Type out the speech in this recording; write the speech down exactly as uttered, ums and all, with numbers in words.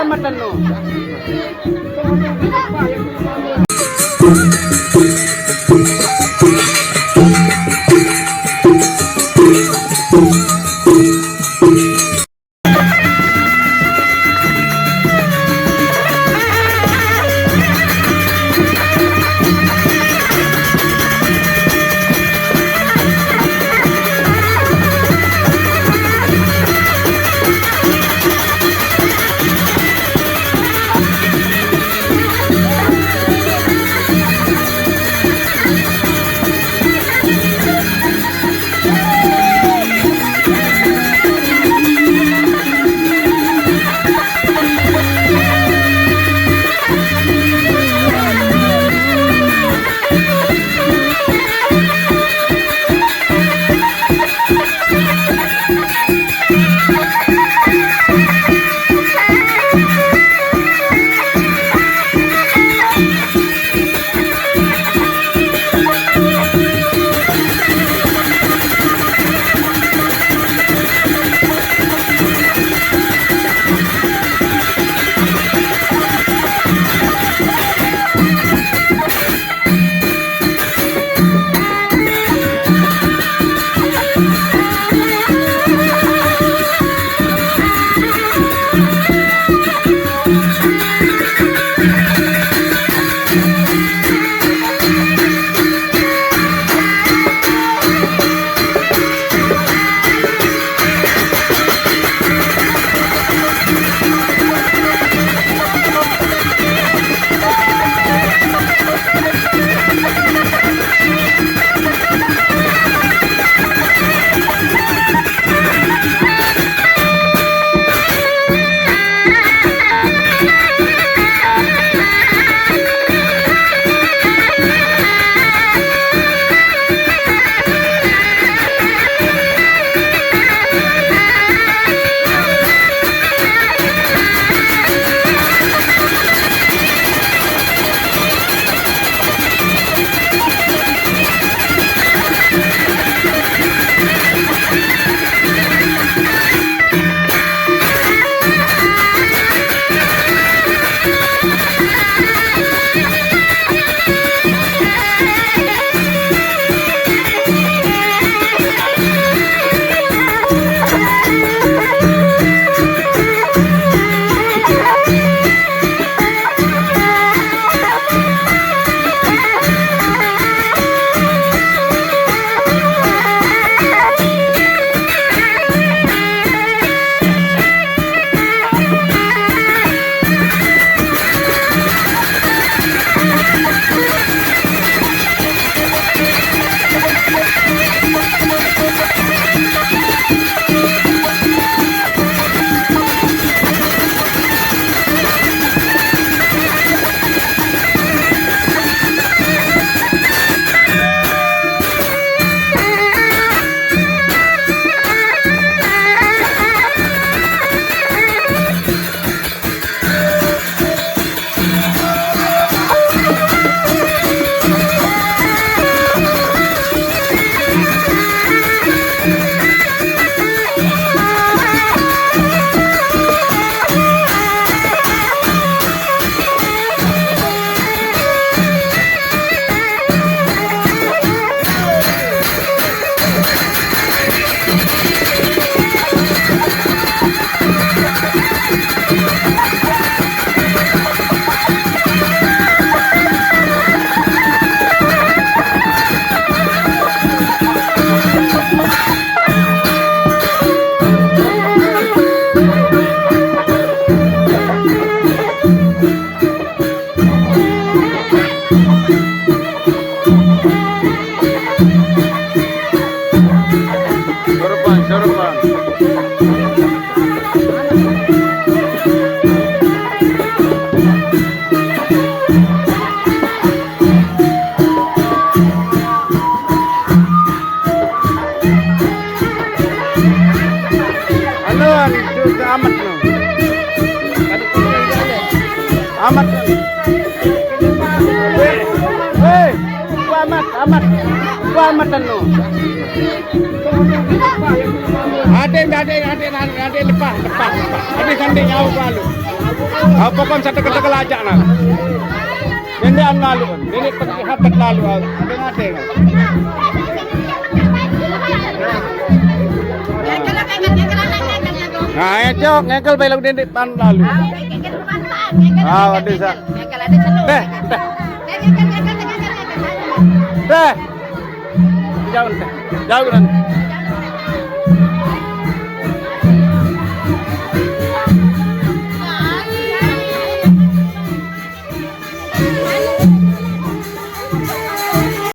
Matan no. Soropan, soropan. Ano, ano, ito sa amat no. Amat no. Hei, hei, amat, amat. Amat ano. Ate, Ade, ade, ade, ade, lepas, lepas, lepas. Ade sanding, au lalu. Au pokon satu kata kelajak nah. Dende an lalu, dende penghabat lalu, au. Ade, ade, nah. Nah, ayo, cok, ngekel bae lagu dende pan lalu. Ah, ade sa. Deh, deh. Deh. Jauh, deh. Jauh, deh.